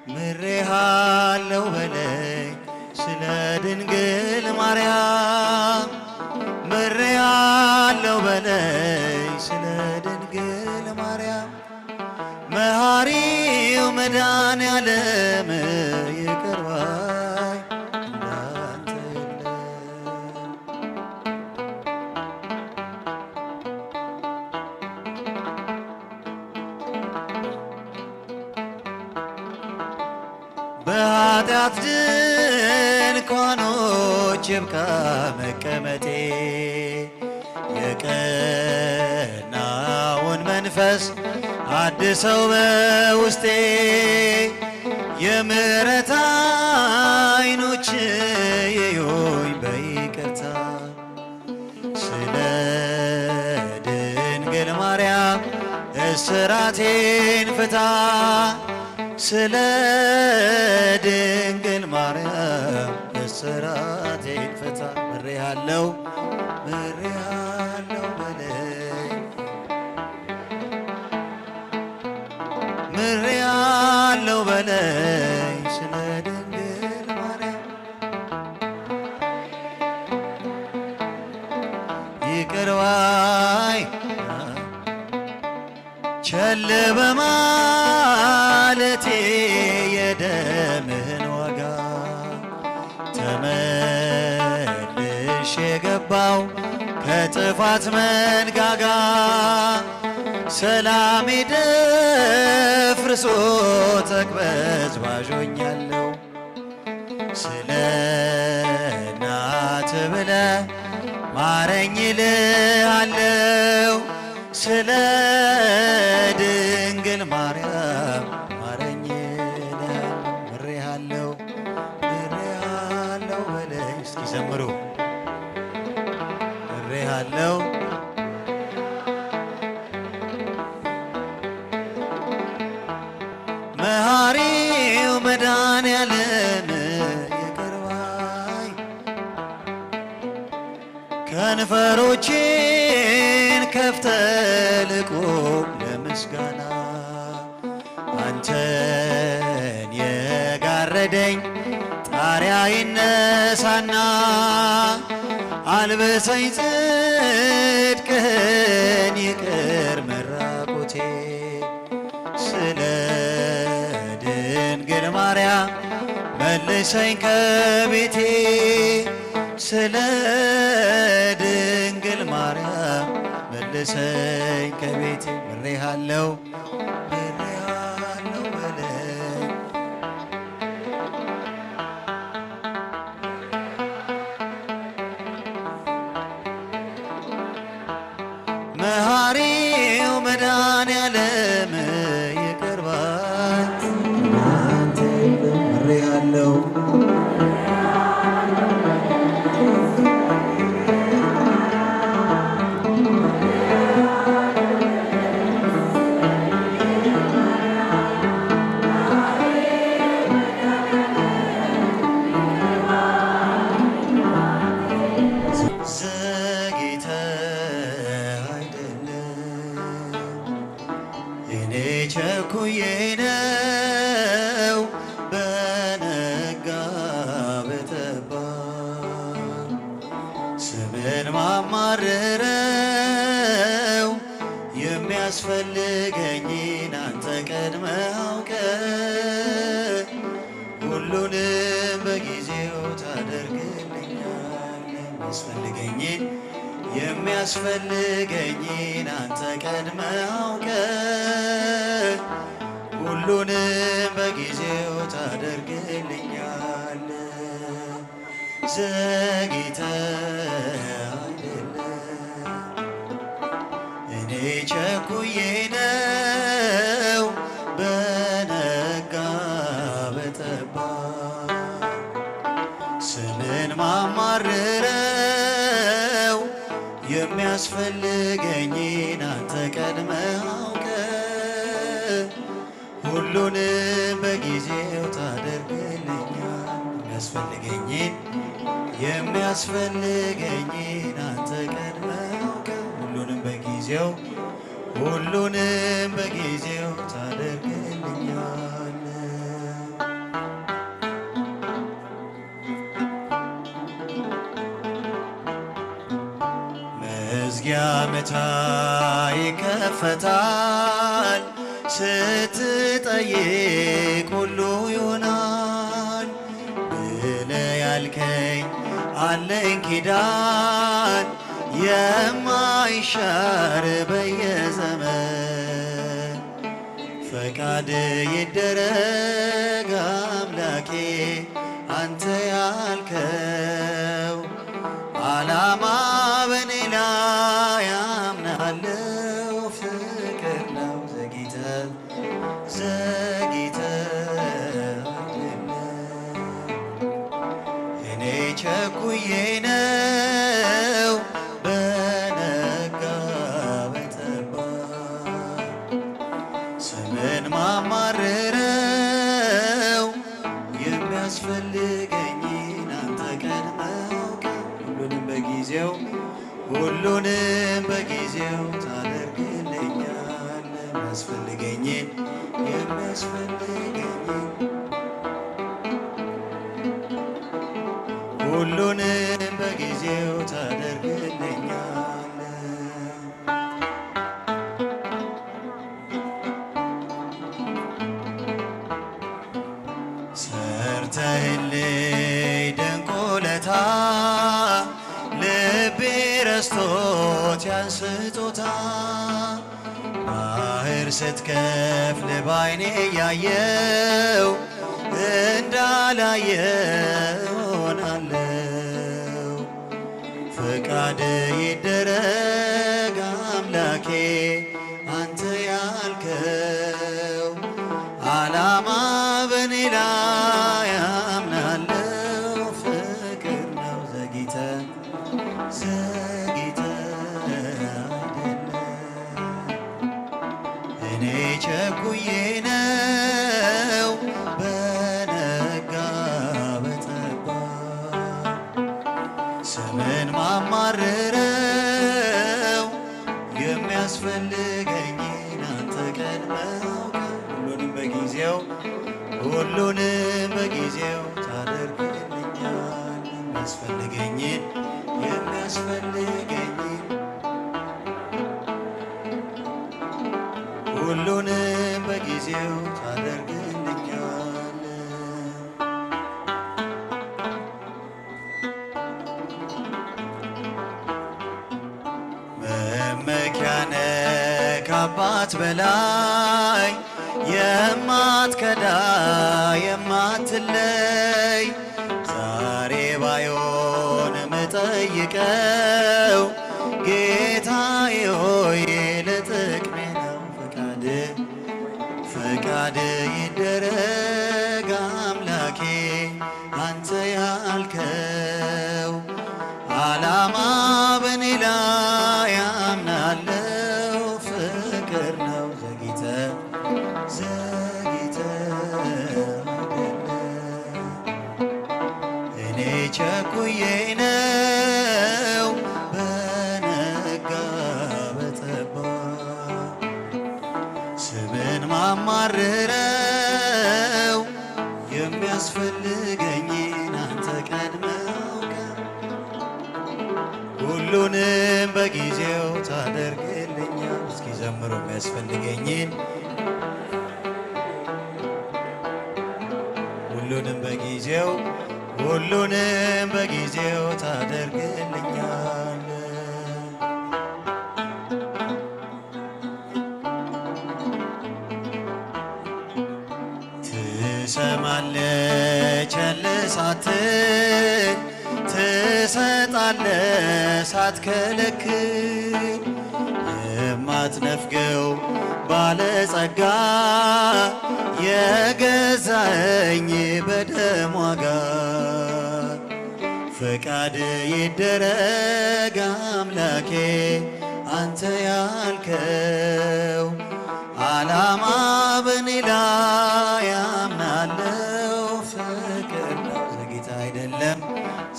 ምሬሃለው በለኝ ስለ ድንግል ማርያም ምሬሃለው በለኝ ስለ ድንግል ማርያም መሐሪው መድኃኔዓለም ይቅር ባይ እንዳንተ የለም። በኃጢአት ድንኳኖች ይብቃ መቀመጤ የቀናውን መንፈስ አድሰው በውስጤ የምሕረት ዓይኖች ይዩኝ በይቅርታ ስለ ድንግል ማርያም እስራቴን ፍታ ስለ ድንግል ማርያም እስራቴን ፍታ ምሬሃለው ምሬሃለው በለኝ ምሬሃለው በለኝ ስለ ድንግል ማርያም ይቅር ባይ ቸል በማለቴ የደምህን ዋጋ ተመልሼ የገባው ከጥፋት መንጋጋ ሰላሜ ደፍርሶ ተቅበዝባዦኛለሁ ስለ እናት ብለህ ማረኝ እልሃለሁ ስለ ድንግል ማርያም ማረኝ እልሃለሁ ምሬሃለሁ ምሬሃለሁ በለኝ እስኪ ዘምሩ ምሬሃለሁ መሐሪው መድኃኔዓለም ይቅር ባይ ከንፈሮቼን ከፍተህ ልቁም ለምስጋና አንተን የጋረደኝ ጣሪያ ይነሳና አልብሰኝ ጽድቅህን ይቅር መራቆቴ ስለ ድንግል ማርያም መልሰኝ ከቤቴ ስለ ድንግል ማርያም መልሰኝ ከቤቴ ምሬሃለው ምሬሃለው በለኝ መሐሪው መድኃኔዓለም ይቅር ባይ አንተ ምሬሃለው ዘግይተህ አይደለም እኔ ቸኩዬ ነው በነጋ በጠባ ስምን ማማርረው የሚያስፈልገኝን አንተ ቀድመህ አውቀህ ሁሉንም በጊዜው ታደርግልኛለህ። የሚያስፈልገኝን የሚያስፈልገኝን አንተ ቀድመህ አውቀህ ሁሉንም በጊዜው ታደርግልኛለህ። ዘግይተህ አይደለም እኔ ቸኩዬ ነው በነጋ በጠባ ስምን ማማርረው የሚያስፈልገኝን አንተ ቀድመህ አውቀህ ሁሉንም በጊዜው ታደርግልኛል። የሚያስፈልገኝን የሚያስፈልገኝን አንተ ቀድመህ አውቀህ ሁሉንም በጊዜው ሁሉንም በጊዜው ታደርግልኛለህ። መዝጊያ መታ ይከፈታል፣ ስትጠይቅ ሁሉ ይሆናል ብለህ ያልከኝ አለኝ ኪዳን የማይሻር በየዘመን። ፈቃድ ይደረግ አምላኬ አንተ ያልከው ዓላማ በኔ ላይ አምናለው። ፍቅር ነው ዘግይተ ዘግይተ አይደለም፣ እኔ ቸኩዬ ነው በነጋ በጠባ ስምን ማማርረው፣ የሚያስፈልገኝን አንተ ቀድመህ አውቀህ ሁሉንም በጊዜው ሁሉንም በጊዜው ታደርግልኛለህ። የሚያስፈልገኝን የሚያስፈልገኝን ሁሉንም በጊዜው ታደርግልኛለህ። ሰርተህልኝ ድንቅ ውለታ ልቤ ረስቶት ያን ስጦታ፣ ባህር ስትከፍል ባይኔ እያየው እንዳላየ ሆናለው። ፈቃድ ይደረግ አምላኬ አንተ ያልከው ዓላማ በኔ ላይ አምናለው። ፍቅር ነው ዘግይተ ዘግይተ አይደለም፣ እኔ ቸኩዬ ነው በነጋ በጠባ ስምን ማማርረው፣ የሚያስፈልገኝን አንተ ቀድመህ አውቀህ ሁሉንም በጊዜው ሁሉንም በጊዜው ታደርግልኛል። የሚያስፈልገኝን የሚያስፈልገኝን ሁሉንም በጊዜው ታደርግልኛል። መመኪያ ነህ ከአባት በላይ፣ የማትከዳ የማትለይ፣ ዛሬ ባይሆን ምጠይቀው ጌታዬ ሆይ ለጥቅሜ ነው። ፈቃድ ፈቃድ ይደረግ አምላኬ አንተ ያልከው ዓላማ በኔ ላይ አምናለው። ፍቅር ነው ዘግይተ ዘግይተ አይደለም፣ እኔ ቸኩዬ ነው በነጋ በጠባ ስምን ማማርረው፣ የሚያስፈልገኝን አንተ ቀድመህ አውቀህ ሁሉንም በጊዜው ታደርግልኛል። እስኪ ዘምሩ የሚያስፈልገኝን ሁሉንም በጊዜው ሁሉንም በጊዜው ታደርግልኛል። ትሰማለህ ቸል ሳትል፣ ትሰጣለህ ሳትከለክል፣ የማትነፍገው ባለጸጋ የገዛኸኝ በደም ዋጋ። ፈቃድ ይደረግ አምላኬ አንተ ያልከው ዓላማ በኔ ላይ አምናለው። ፍቅር ነው ዘግይተ አይደለም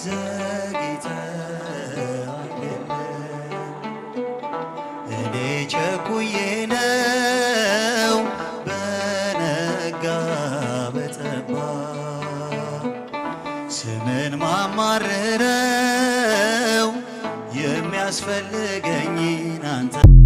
ዘግይተ አይደለም፣ እኔ ቸኩዬ ነው በነጋ በጠባ ስምን ማማርረው። የሚያስፈልገኝን አንተ።